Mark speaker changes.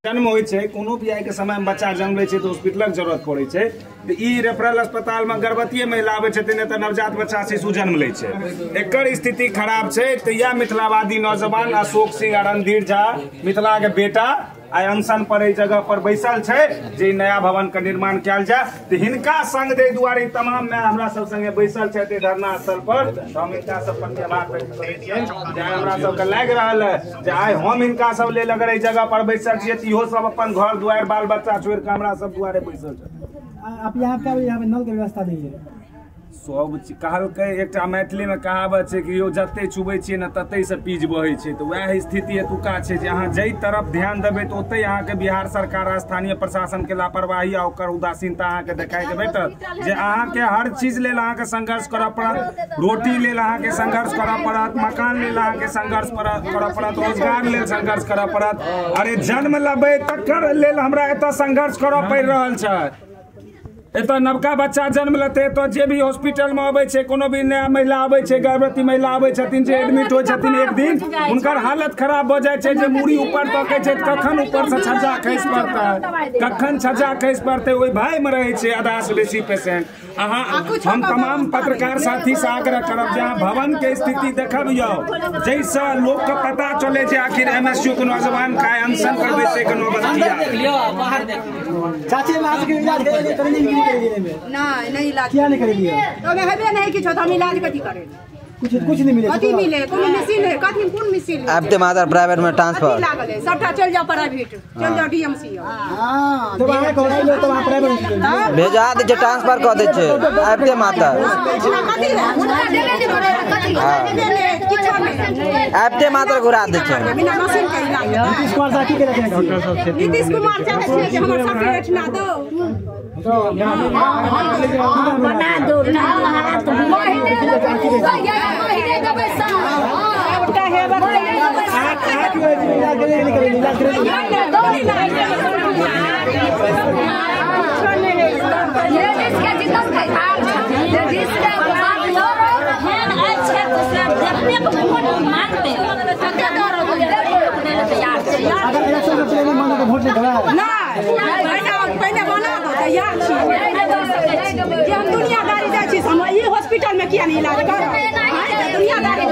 Speaker 1: जन्म होइ छै, कोनो भी आइ के समय में बच्चा जन्म लै छै तऽ हॉस्पिटलक जरूरत पड़ै छै। तऽ ई रेफरल अस्पताल में गर्भवती महिला आबै छथिन, एतऽ नवजात बच्चा शिशु जन्म लै छै, एकर स्थिति खराब छै। तऽ इएह मिथिलावादी नौजवान अशोक सिंह आ रणधीर झा मिथिला के बेटा आइ अनशन पर एहि जगह पर बैसल छै जे नया भवन के निर्माण कयल जाय। तऽ हिनका संग दे दुआरे तमाम माय हमरा सब संगे बैसल छथि धरना स्थल पर। तऽ हम हिनका सब पर आभार व्यक्त करै छियनि जे आइ हमरा सबके लागि रहल है जे आइ हम हिनका सब लेल अगर एहि जगह पर बैसल छियै तऽ इहो सब अपन घर दुआरि बाल बच्चा छोड़ि कऽ हमरा सब दुआरे बैसल छथिन।
Speaker 2: आप यहाँ क्या यहाँ पे नल के व्यवस्था नहीं है?
Speaker 1: सब कहलकै एकटा मैथिली में कहावत छै कि यौ जते छुबै छियै ने तते से पीज बहै छै। तऽ वएह स्थिति एतुका छै जे अहाँ जाहि तरफ ध्यान देबै तऽ ओतहि अहाँके बिहार सरकार आ स्थानीय प्रशासन के लापरवाही आ ओकर उदासीनता अहाँके देखाइ के भेटत जे अहाँके हर चीज लेल अहाँके संघर्ष करऽ पड़त, रोटी लेल अहाँके संघर्ष करऽ पड़त, मकान लेल अहाँके संघर्ष करऽ पड़त, रोजगार लेल संघर्ष करऽ पड़त। अरे जन्म लेबै तकर लेल हमरा एतऽ संघर्ष करऽ पड़ि रहल छै। एतऽ नवका बच्चा जन्म लेतै, एतऽ जे भी हॉस्पिटल में अबै छै, कोनो भी नया महिला आबै छै, गर्भवती महिला आबै छथिन जे एडमिट होइ छथिन, एक दिन हुनकर हालत खराब भऽ जाइ छै जे मूड़ी ऊपर तकै छै कखन ऊपर से छज्जा खसि पड़तै, कखन छज्जा खसि पड़तै, ओहि भय में रहै छै आधा से बेसी पेशेंट। अहाँ हम तमाम पत्रकार साथी से आग्रह करब जे अहाँ भवन के स्थिति देखब यौ, जाहिसँ लोकके पता चले जे आखिर एमएसयू के नौजवान का अनशन पर बैसै के नौबत किया।
Speaker 2: चाची इलाज
Speaker 3: नहीं नहीं इलाज
Speaker 2: क्या नहीं करेगी?
Speaker 3: तो हेबे नहीं किछो, तो हम इलाज कथी करे?
Speaker 2: कुछ कुछ नहीं मिले,
Speaker 3: कथी मिले? कोनो मशीन है? कथी कोन मशीन?
Speaker 4: अब ते मादर प्राइवेट में ट्रांसफर
Speaker 3: लागल है, सबटा चल जाओ प्राइवेट, चल जाओ डीएमसी।
Speaker 2: हां जब आवे को लो तो वहां प्राइवेट
Speaker 4: भेजा दे छै, ट्रांसफर कर दे छै। अब ते माता
Speaker 3: कथी हुनका देबे जे करे कथी देबे किछो नहीं,
Speaker 4: अब ते माता घुरा दे छै
Speaker 3: बिना मशीन के इलाज।
Speaker 2: नीतीश कुमार साहब की कहै छै?
Speaker 3: नीतीश कुमार चाहे छै जे हमर सबके एठना दो
Speaker 5: बना दो ना
Speaker 3: पहले बना दो तैयार छी जे हम दुनियादारी जाइ छी, हम ई हॉस्पिटल में किया नहीं इलाज करब? दुनियादारी।